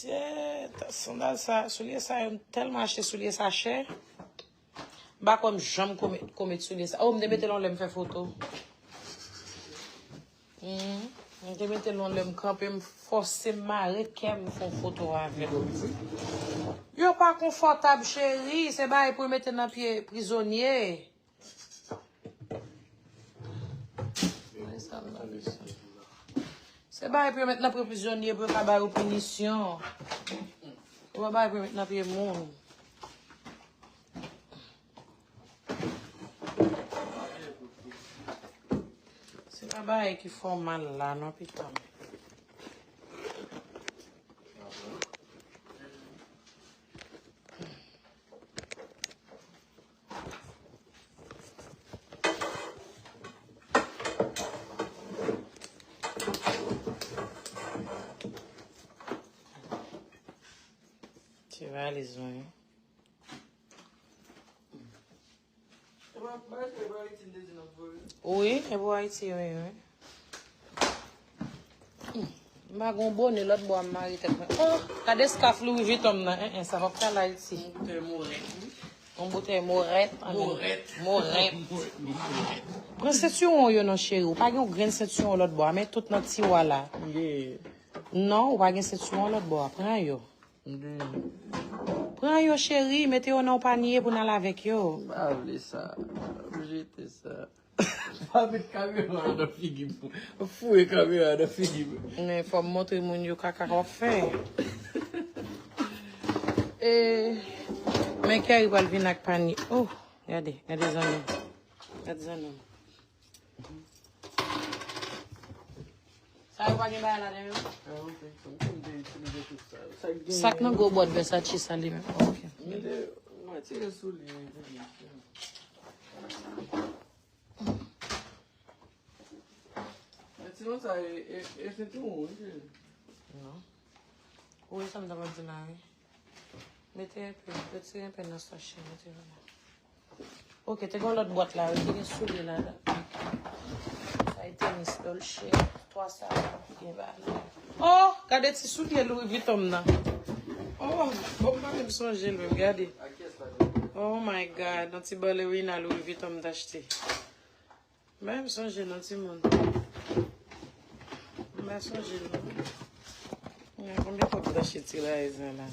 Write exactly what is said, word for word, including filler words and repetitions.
Sandal sa, soulye sa, yo m tèlman achte soulye sa chè. M pa kwè m janm ko met, ko met soulye sa. Oh, m te mete l yon lè m fè foto. Hmm. M te mete l yon lè m kanpe, m fòse m mare kè m fè yon foto avè l. Yo pa konfòtab, cheri. Se bagay pou yo mete nan pye prizonye. Se bagay pou yo met nan prizonye pou yo ka ba yo pinisyon. Yo pa bagay pou yo met nan pye moun. Se pa bagay ki fè w mal la, non, pitit. Ti valiz mwen. Wi, e pou Ayiti, wi, wi. M pa gon bone lòt bò a m mare tèt mwen. Oh, gade skaf Louis Vuitton m nan. En, en, sa p ap pral Ayiti. Yon boutèy Moret, wi. Yon boutèy Moret. Moret. Moret. Moret. Pran sentiwon yo non, cheri. Ou pa gen yon grenn sentiwon lòt bò a, men tout nan tiwa la. Non, ou pa gen sentiwon lòt bò a. Pran yo. Pran yo, cheri, mete yo nan yon panye pou n al avèk yo. M pa vle sa. M jete sa. Pa met kamera nan figi m. Foure kamera nan figi m. Men fò m montre moun yo kaka w ap fè. E, men Kerry pral vin ak panye. Oh, gade, gade zanmi. Gade zanmi. Sa yo pa gen bagay ladan yo? Ah, ok. Sa m konn te itilize tout sa yo. Sa k gen. Sa k nan gwo bòt Versace sa li menm. Ok. Mete, mwen tire sou li, mete li. Men ti non sa e, e, e sentiwon, wi, cheri. Non. Ou wè sa m ta pral di la, wi. Mete enpe, retire enpe nan sachet, mete yo la. Ok, te gen yon lòt bwat la, wi, te gen soulye ladan. Sa e tenis Dolce, twa sa ki gen valè. Oh, gade ti soulye Louis Vuitton m nan. Oh, bon, m pa menm sonje l menm, gade. Oh my God, yon ti balerina Louis Vuitton m t achte. M pa menm sonje non, timoun. M pa sonje non. Konbyen kòb m t achte ti rayz la?